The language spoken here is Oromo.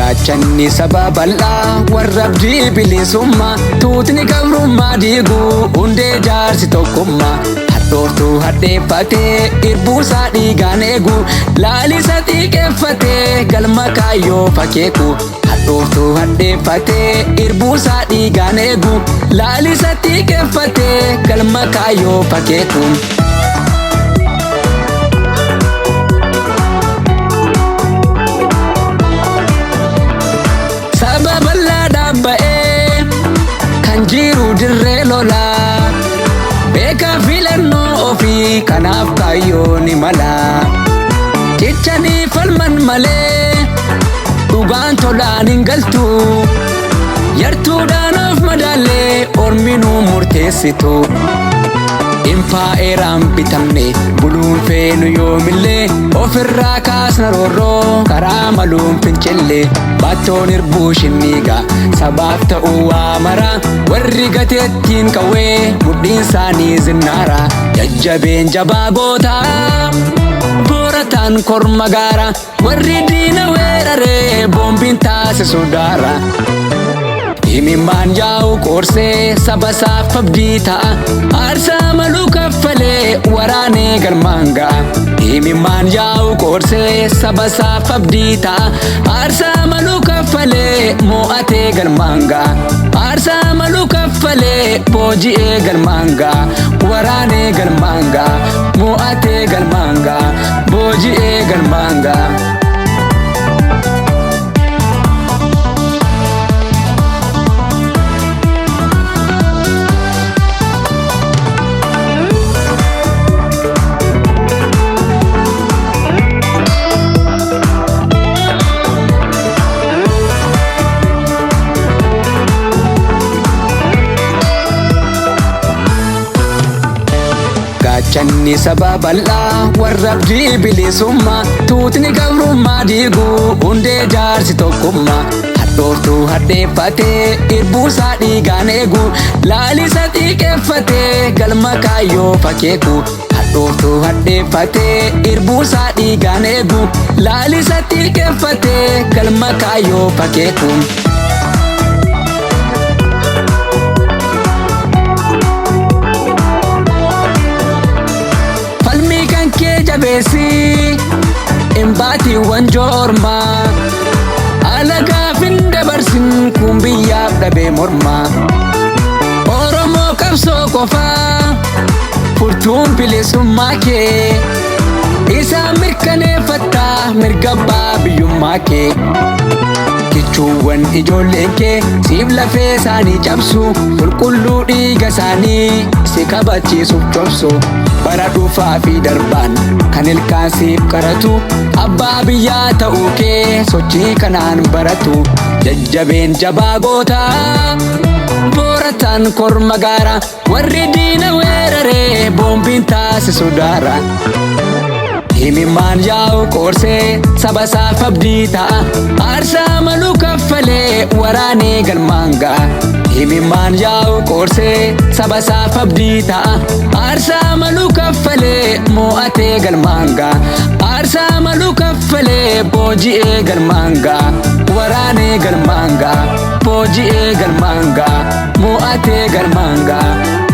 Gaachanni saba bal'aa warra abdii bilisummaa, tuutni gabrummaa diiguu hundee jaarsi tokkummaa. Hadhooftuu hadheeffatee irbuusaa dhiigaan eegu, laalisa xiiqeeffatee galma kaayyoo fakeeku. Hadhooftuu hadheeffatee irbuusaa dhiigaan eegu, laalisa xiiqeeffatee galma kaayyoo fakeeku. Saba bal'aa dhaabba'ee kan jiru dirree lolaa, beekaa filannoo ofii kanaaf kaayyoo ni mala. Cichanii falman malee dhugaan tolaan hin galtu, yartuudhaan of madaallee orminuu murteessitu. Impaa'eeraan bitamne buluun feenu yoomillee, ofirraa kaasna roorroo karaa maluun fincille. Baattoon irbuu shinniiga sabaaf ta'uu waa mara, warri gateettiin qawwee mudhiin isaanii zinnaara. Jajjabeen jabaa gootaa boorataan korma gaara, warri diina weeraree boombiin taasisu daara. Himimmaan yaa'u qoorsee saba isaaf abdii ta'a, aarsaa maluu kaffalee waraanee galmaan ga'a. Himimmaan yaa'u qoorsee saba isaaf abdii ta'a, aarsaa maluu kaffalee moo'atee galmaan ga'a. Aarsaa maluu kaffalee booji'ee galmaan ga'a, waraanee galmaan ga'a, moo'atee galmaan ga'a, booji'ee galmaan ga'a. Gaachanni saba bal'aa warra abdii bilisummaa, tuutni gabrummaa diiguu hundee jaarsi tokkummaa. Hadhooftuu hadheeffatee irbuusaa dhiigaan eegu, laalisa xiiqeeffatee galma kaayyoo fakeeku. Hadhooftuu hadheeffatee irbuusaa dhiigaan eegu, laalisa xiiqeeffatee galma kaayyoo fakeeku. Falmii kan kee jabeessi imbaatiiwwan joormaa, alagaaf hin dabarsin kun biyyaaf dhabee mormaa. Oromoo qabsoo qofaa furtuun bilisummaa kee, isaan mirkaneeffattaa mirga abbaa biyyummaa kee. Kichuuwwan ijoolleen kee siif lafee isaanii cabsu, qulqulluu dhiiga isaanii si kabachiisuuf cobsu. Bara dhufaa fi darbaan kan ilkaan siif qaratu, abbaa biyyaa ta'uu kee sochii kanaan baratu. Jajjabeen jabaa gootaa boorataan korma gaara, warri diina weeraree boombiin taasisu daara. Himimmaan yaa'u qoorsee saba isaaf abdii ta'a, aarsaa maluu kaffalee waraanee galmaan ga'a. Himimmaan yaa'u qoorsee saba isaaf abdii ta'a, aarsaa maluu kaffalee moo'atee galmaan ga'a. Aarsaa maluu kaffalee booji'ee galmaan ga'a, waraanee galmaan ga'a, booji'ee galmaan ga'a, moo'atee galmaan ga'a.